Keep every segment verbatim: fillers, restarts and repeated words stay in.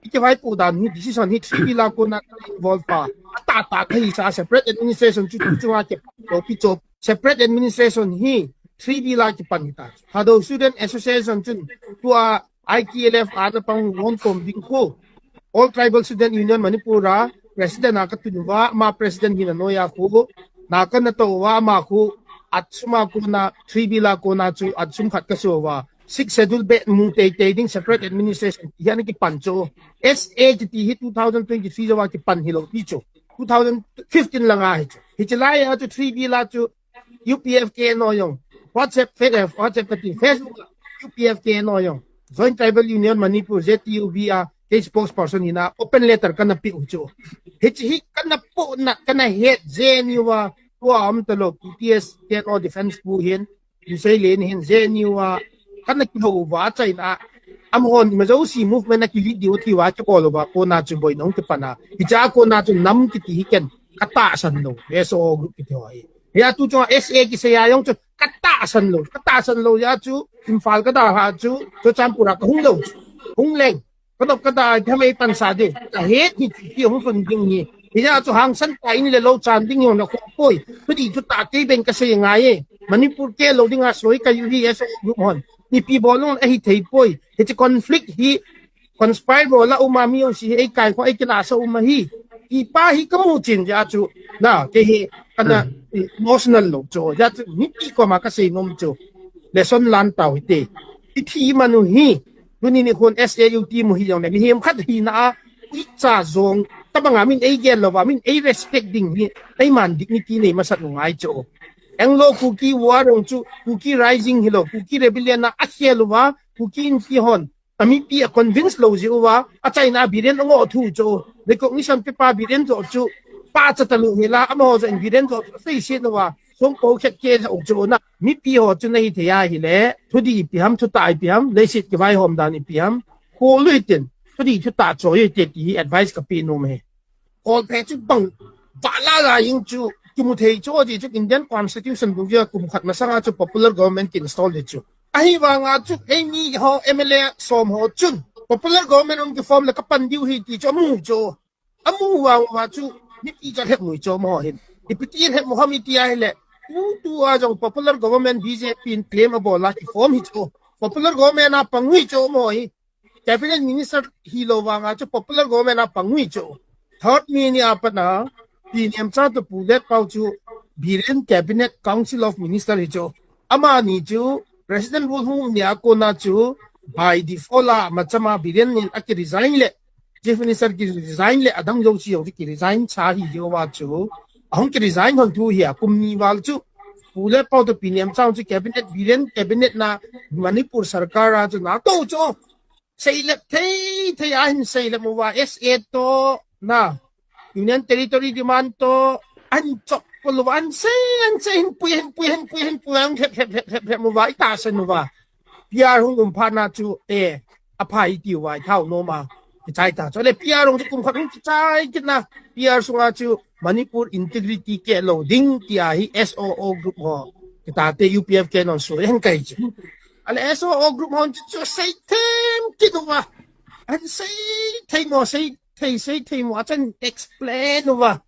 kivaipoh dan hi decision hi three bill a kona involve pa. Atah tah kahi sa separate administration chu chu chunga kipan pi chu. Separate administration hi three bill a kipan hita. Thadou Student Association chun tua I T L F ana pang lom kom ding khu. All Tribal Student Union Manipur a president a katun uva, ama president hina noiya khu. Na kana to uva ama khu, atsuma kona three bill a kona chu atsum khat kaso uva. Sixth Schedule beh mu teitei ding separate administration hi ana kipan chu. S A kiti hi two thousand twenty-three jouva kipan hilou pi chu. Two thousand fifteen langa hi chu. Hiche laiya chu three bill a chu U P F K N O jong. WhatsApp, Fe-, eh, WhatsApp kati, Facebook, U P F K N O jong. Joint Tribal Union Manipur, J T U B a, kei spokesperson hina, open letter kana pe u chu. Hiche hi kana poh na, kana het J N U a, tua um talou, P T S, K N O Defense Pu hin, Pu Seilen hin, J N U a, kana kihou uva, achaina, amahon, ima jouse movement a kilead diu ati uva, kibol uva, kona chu boina hung kipan a. Hiche a kona chu nam kiti hi ken, katahsan lou, S O O group kiti ho hi. Hia tu chunga S A kisei a jong chu katahsan lou, katahsan lou jeh chu Imphal kada ha chu, Churachandpur a kahung lou chu. Hung leng, kanop kada tham ei pansa ding. Kahet hi chu hi hung lhun ding hi. Hia chu hangsan tah in le lou chan ding jong na kho poi. Thudih thutah kei beng kasei ngai e. Manipur keh lou dinga soi kahiu hi S O O group hon. Ipi bol un ahithei poi. Hiche conflict hi conspire bol a um a mi jouse hi eikaikhom eikilahsah um ahi. Ipa hi kamu chin jeh chu. Na, kei hi kana emotional lou chu. Jeh chu mipi koma kasei nom chu. Lesson lan tau hite. Ithi man u hi. Tuni nikhon S A U ti mu hi jongle. Mihem khat hina a. Uicha jong. Tabanga min eigel louva. Min ei respect ding hi. Eiman dignity nei masat u ngai chu. Anglo Kuki War jong chu. Kuki Rising hilou. Kuki Rebellion a akhel uva. Kuki Inpi hon. Amipi a convince lou jeh uva, achaina Biren angoh thu chu, recognition pepa Biren joh chu, pachat talou hila, amaho joh in Biren joh chu, seiset uva, songpo khet keh joh chu na, mipi ho chu nahi thei ahile, thudih ipi ham, thutah ipi ham, leiset kivaihom dan ipi ham, kholui tin, thudih thutah choi ute ti hi advice kape nom e. Kolphe chu bang, vala la jing chu, kimu thei chu, aji chu Indian Constitution bung jia kum khat masanga chu popular government ki install di chu. Ahivanga chu, eimi ho M L A som ho chun, popular government hung kiform le kapan diu hi ti chu amu chu. Amu vang uva chu, mipi chu alhep mu chu amaho hin. Ipi ti lhep mu ham iti ahile, tu tua jong popular government B J P in claim abol a kiform hi chu. Popular government a pang u hi chu amaho hi. Cabinet Minister hilou vanga chu popular government a pang u hi chu. Third mi ni a pat a, Pi Nemchao toh Pu Letpao chu Biren Cabinet Council of Minister hi chu. Amani chu President rule hung nia kona chu by default a machama Biren in aki resign le, Chief Minister ki resign le, adang jouse jong ki resign cha hi jeh uva chu. Ahung ki resign hon thu hi a kum ni val chu. Pu Letpao toh Pi Nemchao chu Cabinet, Biren Cabinet na Manipur Sarkar a chu na to chu. Seilep thei thei ahin seilep uva S A toh na Union Territory demand toh ahin chop pol uva ahin sei ahin sei ahin pui ahin pui ahin pui ahin pui ahin lhep lhep lhep lhep lhep uva itahsan uva. P R hung um phat na chu e apha iti uva ithao nom a kichai ta chu le P R hung chu kum khat hung kichai kit na P R sunga chu Manipur integrity keh lou ding tia hi S O O group ho. Kitate U P F K non su hen kai chu. Ale S O O group hon chu, chu sei them kit uva. Ahin sei thei mo, sei thei, sei thei mo, achan explain uva.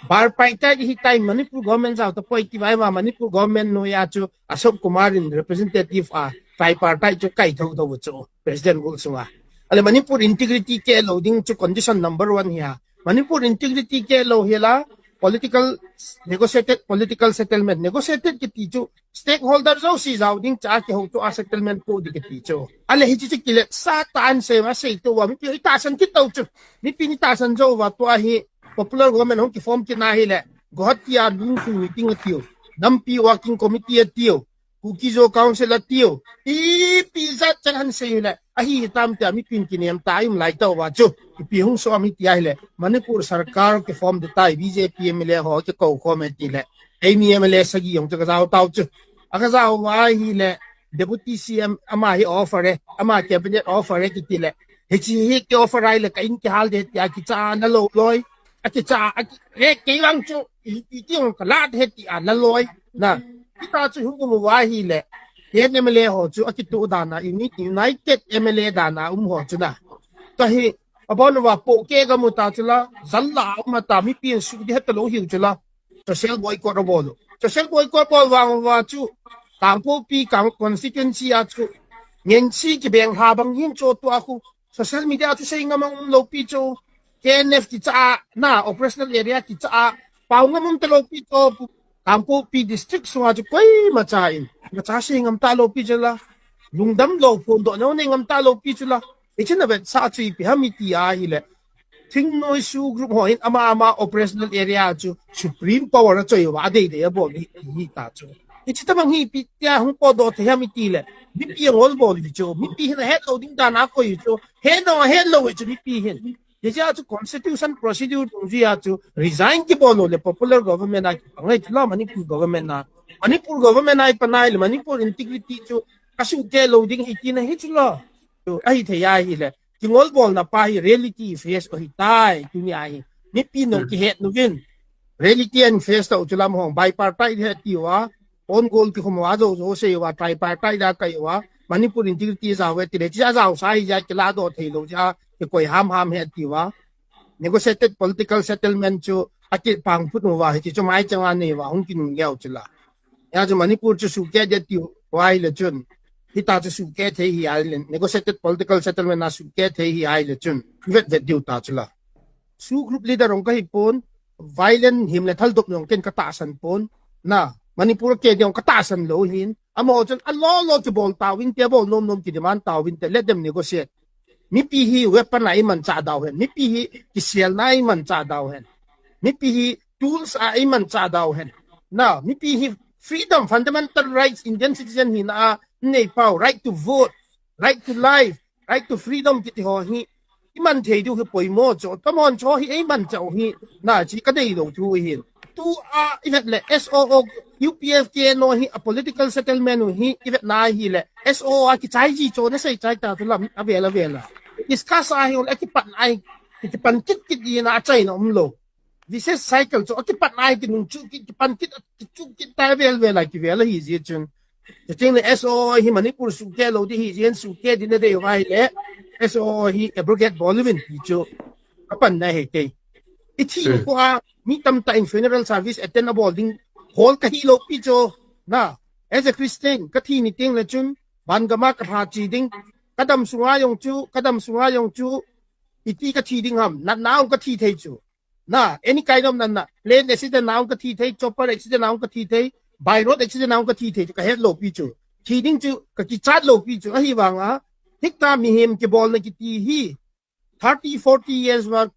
Bar pai tai hi tai Manipur government jao tapoi ti vai ma Manipur government noiya chu Ashok Kumar in representative a tai par tai chu kai tho tho chu President rule sunga. Ale Manipur integrity keh lou ding chu condition number one hi a. Manipur integrity keh lou hi la political negotiated political settlement. Negotiated kiti chu stakeholder jouse jao ding cha kihou chu a settlement po ding kiti chu. Ale hiche chu kilet sa tah in sei ma sei to uva mipi itahsan kit to chu. Mipi ni tahsan jou uva tua hi popular government hung kiform kit na hile. Guwahati a lungthim meeting atiu. Nampi working committee atiu. Kuki-Zo Council atiu. Ipi jat chan ahin sei hile. Ahi hitam tia mipin kinem ta aum lai tauva chu. Ipi hung som hiti ahile. Manipur Sarkar kiform ding tai B J P M L A ho kikou khom e tile. Eimi M L A sagi jong chu kajao tau chu. Akajao uva ahile. Deputy C M ama hi offer e. Ama cabinet offer e kitile. Hiche hi ki offer ahile ka in kihal ding tia kicha na lou loi. Akicha, aki, he, kei vang chu, i, i, ti hung kalat he ti a, la loi, na. Kita chu hung um uva ahile, K N M L A ho chu, akituh dan a, uni-, United M L A dan a, um ho chu na. Tua hi, Abon uva pohkeh gam u ta chu la, jal la um ta, mipi in suh ding het talou hiu chu la. Social boycott abol u. Social boycott bol vang uva chu, Kangpokpi Kang constituency a chu, ngensi kibeng ha bang hin cho tua khu, social media chu sei ngam a um lou pi chu, K N F kicha a, na, operational area kicha a, pao ngam um talou pi chu, Kangpokpi district sunga chu koima cha in, nga cha sei ngam talou pi chu la, lungdam lou phondoh neo nei ngam talou pi chu la, hiche na vetsah chu ipi ham iti a hile, Thingnoi SoO group ho hin ama ama operational area chu supreme power a choi uva, adei dei abol hi, hi ta chu. Hiche tabang hi ipi tia hung potdoh thei ham iti le, mipi angol bol hi chu, mipi hin ahet lou ding dan a koi hi chu, het lou, het lou hi chu mipi hin. Hiche a chu constitution procedure dungjui a chu resign kibol lou le popular government a kipang ahi chu la Manipur government a. Manipur government a ipan a hile Manipur integrity chu kasuhkeh lou ding hi tina hi chu la. Chu ahi thei a hile. Kingol bolna pa hi reality face u ahitai, tuni a hi. Mipi nong kihet uvin. Reality a face tau chu lam hong bipartite het tiu a. Own goal kikhum uva jo jo sei uva tripartite a kai uva. Manipur integrity jao ve ti le. Chia jao sa hi ja kila doh thei lou ja. Kikoi ham ham het tiu a. Negotiated political settlement chu akipang phut uva hi chu mai chang a nei uva hung kinung leu chu la. Hia chu Manipur chu suhkeh ding tiu uva hile chun. Hita chu suhkeh thei hi a hile, negotiated political settlement a suhkeh thei hi a hile chun. Vet vet diu ta chu la. SoO group leader ong kahi pon, violent him le thaldop ong ken katahsan pon. Na, Manipur a keh ding ong katahsan lou hin. Amaho chun alolo kibol tauvin te, bol nom nom kidemand tauvin te, let them negotiate. Mipi hi weapon a imanchah dau hen. Mipi hi kiselna a imanchah dau hen. Mipi hi tools a imanchah dau hen. Na, mipi hi freedom, fundamental rights, Indian citizen hina a nei pau, right to vote, right to life, right to freedom kiti ho hi iman thei diu hi poimo chu. Tamon chu hi eimanchah u hi, na, chi kadei lou thu hi. Tu a ivet le S O O, U P F K N O hi a political settlement u hi ivet na hile S O O a kichai ji chu na sei chai ta tu lam avel avel a. Discuss a hi ul akipan ai, kipan kit kit ji na achaina umlou. Vicious cycle chu akipan ai kinung chu kit, kipan kit, chu kit ta vel vel a kivel a hi ji chun. Chuting le S O O hi Manipur suhkeh lou ding hi jin suhkeh ding na dei uva hile S O O hi abrogate bol uvin ti chu kapan na hi kei. Ithi ko a mi tamtah in funeral service attend abol ding hol kahi lou pi chu. Na, as a Christian, kathi ni teng le chun, van gam a kalha chi ding, kadam sunga jong chu, kadam sunga jong chu, iti kathi ding ham, natna a kathi thei chu. Na, any kind of natna, plane accident a kathi thei, chopper accident a kathi thei, by road accident a kathi thei chu, kahet lou pi chu. Thi ding chu, kakichat lou pi chu, ahivang a, hita mihem kibolna kiti hi, thirty, forty years uva,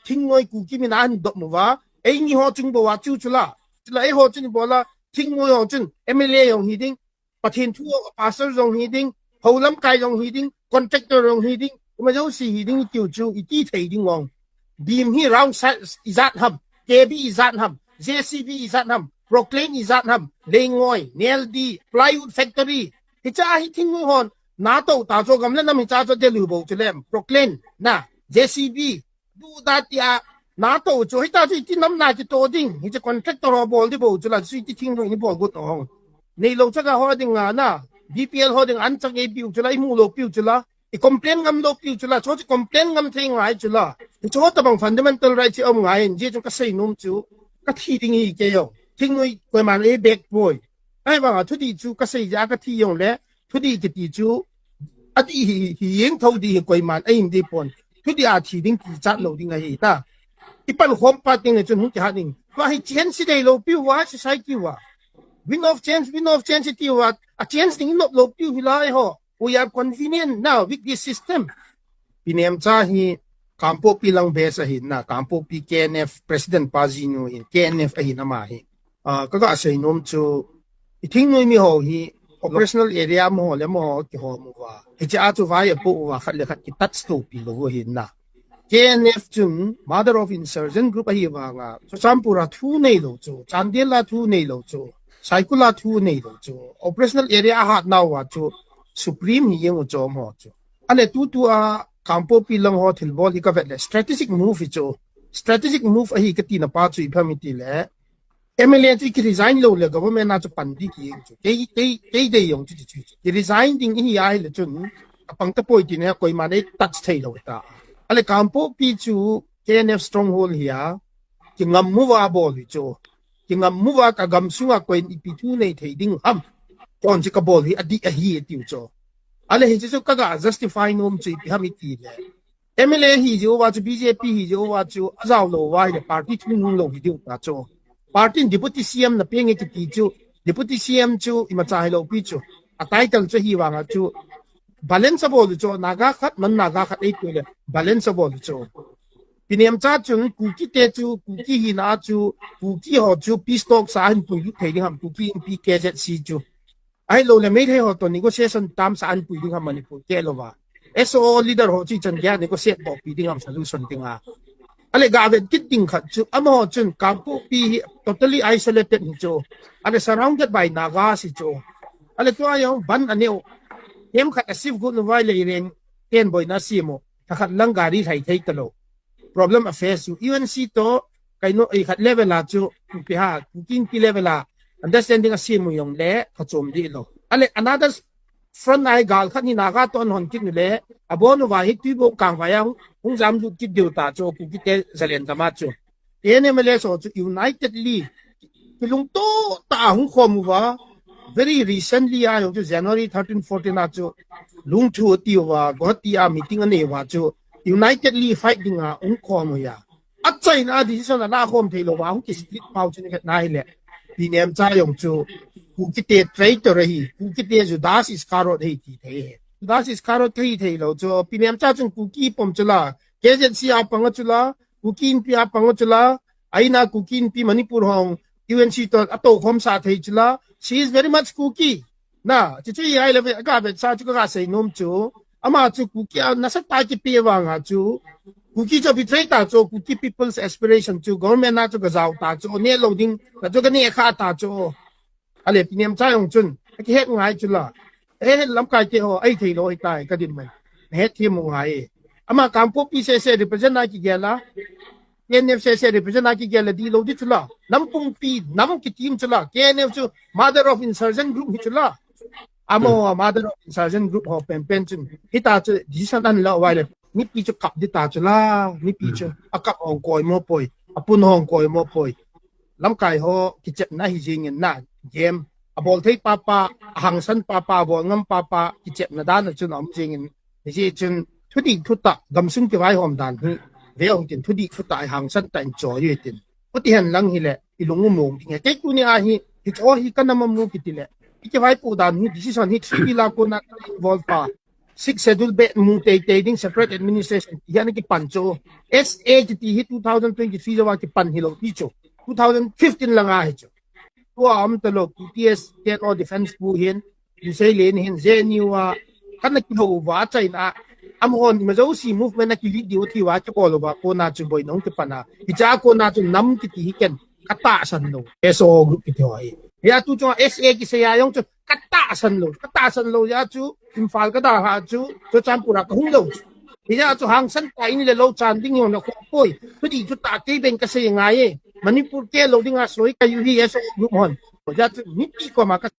Thingnoi Kuki min a hin dop uva, eini ho chung bou a chu chu la. Chu la eiho chun ibola, Thingnoi ho chun, M L A jong hi ding, Pathen thu a pastor jong hi ding, hou lamkai jong hi ding, contractor jong hi ding, ima jong si hi ding tiu chu, iti thei ding ong. Beam hi round size ijat ham, K B ijat ham, J C B ijat ham, Proclain ijat ham, Leingoi, Neldi, Plywood Factory. Hicha hi Thingnoi hon, nato ta chu gam le nam hicha chu delu bou chu lem, Proclain, na, J C B, Du da tia, nato chu, hita chu iti nam na kito ding, hiche contractor ho bol ding bou chu la, chu iti Thingnoi ni bol got ong. Neilou chaga ho ding a na, B P L ho ding an chang e piu chu la, imu lou piu chu la, i complain ngam lou piu chu la, chu chu complain ngam thei ngai chu la. Hichu tabang fundamental right chu um ngai, je chu kasei nom chu, kathi ding hi kei jong. Thingnoi koiman ei bek poi. Ahivang a thudih chu kasei ja kathi jong le, thudih kiti chu, adih hi, hi jeng tho dih hi koiman, a in dih pon. Thudih a thi ding kichat lou ding ahi ta. Ipan khom pa teng le chun hung kihat ding. Tua hi change si dei lou piu va, society va. Wind of change, wind of change ti va. A change ding nop lou piu hi lai ho. We are convenient now with this system. Pi Nemcha hi Kangpokpi lang base ahi na, Kangpokpi K N F President pa jinu hi, K N F ahi na ma hi. Ah, kaga sei nom chu, i Thingnoi mi ho hi, operational area mo ho le mo ho kihom uva. Hiche a chu vai apo uva, khat le khat ki touch to pi lou ahi na. K N F chun, mother of insurgent group ahi vang a, Churachandpur a thu neilou chu, Chandel a thu neilou chu, Saikul a thu neilou chu, operational area a hat nau va chu, Supreme hi jeng u chom ho chu. Ale tutu a Kangpokpi lang ho thilbol hi kavet le, strategic move hi chu, strategic move ahi katina pa chu ipi ham iti le, M L A chu ki resign lou le government a chu pan ding hi chu. Kei, kei, kei dei jong chu chu chu. Ki resign ding ihi a hile chun, apang tapoi tina koiman ei touch thei lou ta. Ale Kangpokpi chu K N F stronghold hi a, kingam uva bol hi chu. Kingam uva ka gam sunga koiin ipi thu nei thei ding ham. Chonse kabol hi adih ahi atiu chu. Ale hiche chu kaga justify nom chu ipi ham itile, M L A hi jeh uva chu, B J P hi jeh uva chu, ajao lou uva ahile party thu nung lou hi diu ta chu. Party in Deputy C M napenge kiti chu, Deputy C M chu imacha hilou pi chu. A title chu hi vanga chu balance abol chu, Naga khat, non Naga khat eiti le balance abol chu. Pi Nemcha chun Kuki te chu, Kuki hina chu, Kuki ho chu peace talks a ahin puilut thei ding ham, Kuki Inpi K Z C chu. Ahilou le Meitei ho toh negotiation terms a ahin pui ding ham Manipur keh louva. S O O leader ho chu ichan geiya negotiate bolpi ding ham solution dinga. Ale gavet kit ding khat chu, amaho chun Kangpokpi hi totally isolated hi chu. Ale surrounded by Nagas hi chu. Ale tua jong bandh aneiyu. Camp khat a shift got uva ahile Iren ten boina asem u. Thakhat lang gari lhai thei talou. Problem a face u. U N C toh, kaino, eh, khat level a chu, ipi ham, Kuki Inpi level a understanding asem u jongle, kachom dih lou. Ale, another front a hi gal khat hi Naga toh ahon kit u le, abon uva hi Tuibong Kangvai a hung, hung jamlut kit diu ta chu, Kuki te Zalen gam a chu. T N M L S ho chu unitedly, kilungtoh tah a hung khom uva, very recently a jong chu January thirteen, fourteen a chu, Lungthu ati uva, Guwahati a meeting anei uva chu, unitedly fight dinga hung khom u ahi. Achaina a decision ala khom thei louva, hung ki split pau chu ni khat na ahile. Pi Nemcha jong chu, Kuki te traitor ahi, Kuki te Judas Iscariot ahi ti thei ahi. Judas Iscariot kahi thei lou chu, Pi Nemcha chun Kuki pom chu la, K Z C a pang a chu la, Kuki Inpi a pang a chu la, aina Kuki Inpi Manipur hong U N C toh atou khom sa thei chu la, she is very much Kuki. Na, chu chu hi ahile ve, ka vetsah chu ka, ka sei nom chu. Ama chu Kuki a nasatah a kipe vanga chu. Kuki chu betray ta chu, Kuki people's aspiration chu, government a chu ka jao ta chu, neh lou ding, ka chu ka neh kha ta chu. Ale, Pi Nemcha jong chun, akihet ngai chu la. Eh, lamkai te ho, ahi thei lou ahi tai, ka dinmun. Nahet them u ngai e. Ama Kangpokpi sese represent a kigel a. K N F sese represent a kigel a dih lou ding chu la. Nam pumpi, nam kiti um chu la. K N F chu mother of insurgent group hi chu la. Amaho mother of insurgent group ho penpen chun. Hita chu decision ahin la uva ahile. Mipi chu kap ding ta chu la. Mipi chu. Akap hong koimo poi. Apun hong koimo poi. Lamkai ho kichepna hi jingin na, game. Abol thei papa, ahangsan papa, abol ngam papa, kichepna dan a chun aum jingin. Hijeh chun, thudih thutah, gamsung kivaihom dan hi, ve u hitin, thudih thutah, ahangsan tah in choi u hitin. Hiti hen lang hile, ilung u mong ding ahi. Kei tuni a hi, hiche ho hi ka nam a mu kiti le. I kivaipoh dan hi, decision hi, three pillar a kona ka involve pa. Sixth Schedule beh mu teitei ding separate administration ti hi ana kipan chu. S A kiti hi two thousand twenty-three jouva kipan hilou ti chu. Two thousand fifteen langa hi chu. Tua um talou P T S, K N O defense pu hin, Lusei Len hin, J N U a, kana kihou uva achaina, amahon ima jouse movement a kilead diu ti uva kibol uva, kona chu boina hung kipan a. Hiche a kona chu nam kiti hi ken, ka tahsan lou. S O O group kiti ho hi. Hia tu chunga S A kisei a jong chu, ka tahsan lou, ka tahsan lou jeh a chu, Imphal ka dalhah chu, Churachandpur a ka hung lou chu. Hijeh a chu hangsan tah in le lou chan ding jong na kho poi. Thudih thutah kei ben ka sei ngai e. Manipur keh lou dinga soi ka hiu hi S O O group hon. Hijeh a chu mipi koma ka